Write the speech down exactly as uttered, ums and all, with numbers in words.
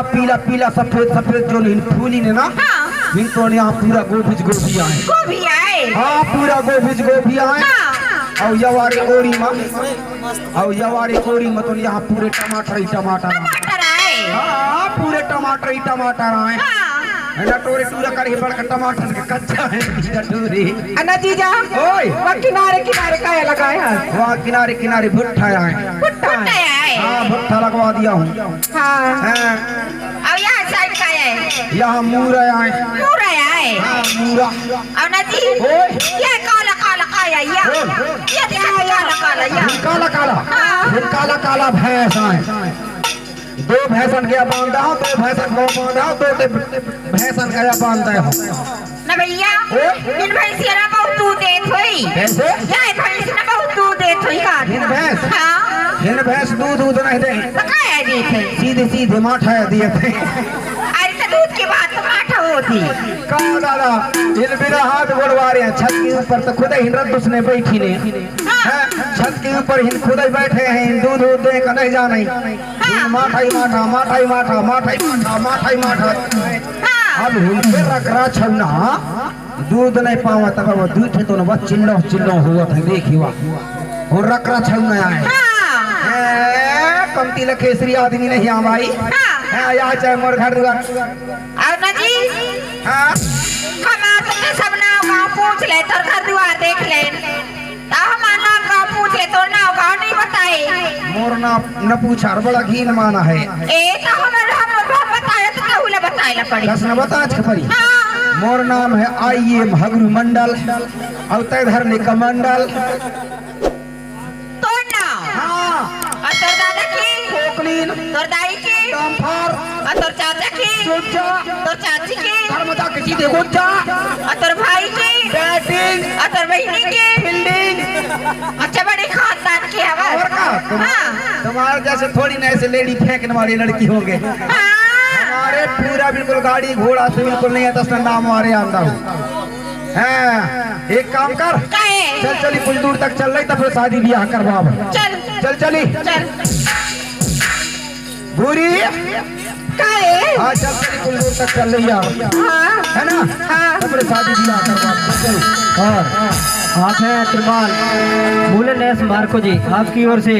पीला पीला सफेद सफेद जो नहीं फूली ने ना, हाँ। इनको यहाँ पूरा गोभीज गोभी आए। गोभी आए। हाँ, पूरा गोभीज गोभी आए। हाँ। अउ यवारे कोड़ी मा, अउ यवारे कोड़ी मा तो यहाँ पूरे टमाटर ही टमाटर आए। टमाटर आए। हाँ, पूरे टमाटर ही टमाटर आए। हाँ। है ना, टोरे टूरा करे बड़का टमाटर के कच्चा है, टोरे। अना जीजा, ओए। वहाँ किनारे किनारे काया लगाए हैं? वहाँ किनारे किनारे भुट्टा आए। भुट्टा आए। हाँ, भुट्टा लगवा दिया हूँ। हाँ। हाँ। अउ यहाँ साइड काया है? यहाँ मूरा आए। मूरा आए। हाँ, मूरा। अउ ना जी, ओए। ये काला काला काया, ये। ओए। ये दिखा काला काला, ये। काला काला। हाँ। काला काला भैंस आए। दो भैंसन के बांधा हो, दो भैंसन को बांधा हो, दो ते भैंसन का बांधा हो। ना भैया, ए? इन भैंसिया ना बहुत दूध देत होई। कैसे? या भैंस ना बहुत दूध देत होई का? इन भैंस? हाँ। इन भैंस दूध दूध नहीं दे। तो काया देत है? सीधे सीधे माठा दिए थे। अरे तो दूध की बात तो माठा होती। का दादा, इन बिना हाथ गोड़वा रहे हैं, छत के ऊपर तो खुद ही रद्द उसने बैठी ने। हाँ। हैं? छत के ऊपर ही खुद ही बैठे हैं, दूध दूध दे का नहीं जाने। हाँ। माठाई माठा, माठाई माठा, माठाई माठा, माठाई माठा। हाँ। अब हिनके रकरा छौना दूध नहीं पावा तब वो दूध है तो ना बस चिल्लो चिल्लो हुआ था, देखी वाह। वो रकरा छौना आए। हाँ। ए, कमती लखेसरी आदमी नहीं आ भाई। हाँ। हाँ, यहाँ चाहे मोर घर दुआर। अउ ना जी। हाँ। हमार तो सब नाव गाँव पूछ ले, तोर घर दुआर देख ले। ता हमार नाव गाँव पूछ ले, तोर नाव गाँव नहीं बताए। मोर नाव न पूछा, बड़ा घीन माना है। ए, ता हमर, हम, हम बताए तो कहू ले बताए ला पड़ी। कस न बता आज के पड़ी। हाँ। मोर नाम है आई एम हगरू मंडल, अउ तय धरने कमंडल। तोर नाव? हाँ। अउ तोर दादा की? कोकलीन। तोर दाई की? डम्फर। अउ तोर चाचा की? चुच्चा। तोर चाची की? धर्मदा के सीधे गुच्चा। अउ तोर भाई की? बैटिंग। अउ तोर बहिनी की? फील्डिंग। अच्छा, बड़े खानदान के हवा। और का? तुम-, हाँ। तुम्हारे जैसे थोड़ी ना ऐसे लेडी फेंकने वाली लड़की होंगे। हाँ। हमारे पूरा बिल्कुल गाड़ी घोड़ा से बिल्कुल नहीं है, दस नाम हमारे आंदा हो। हाँ, एक काम कर। काहे? चल चली, कुछ दूर तक चल रही, तब फिर शादी ब्याह करवाब। चल। चल चली। चल। भूरी। काहे? हाँ, चल चली, कुछ दूर तक चल रही है। हाँ। है ना? हाँ। तब फिर शादी ब्याह करवाब। चल चली। और आप हैं तिरपाल भूले नैस मार्को जी, आपकी ओर से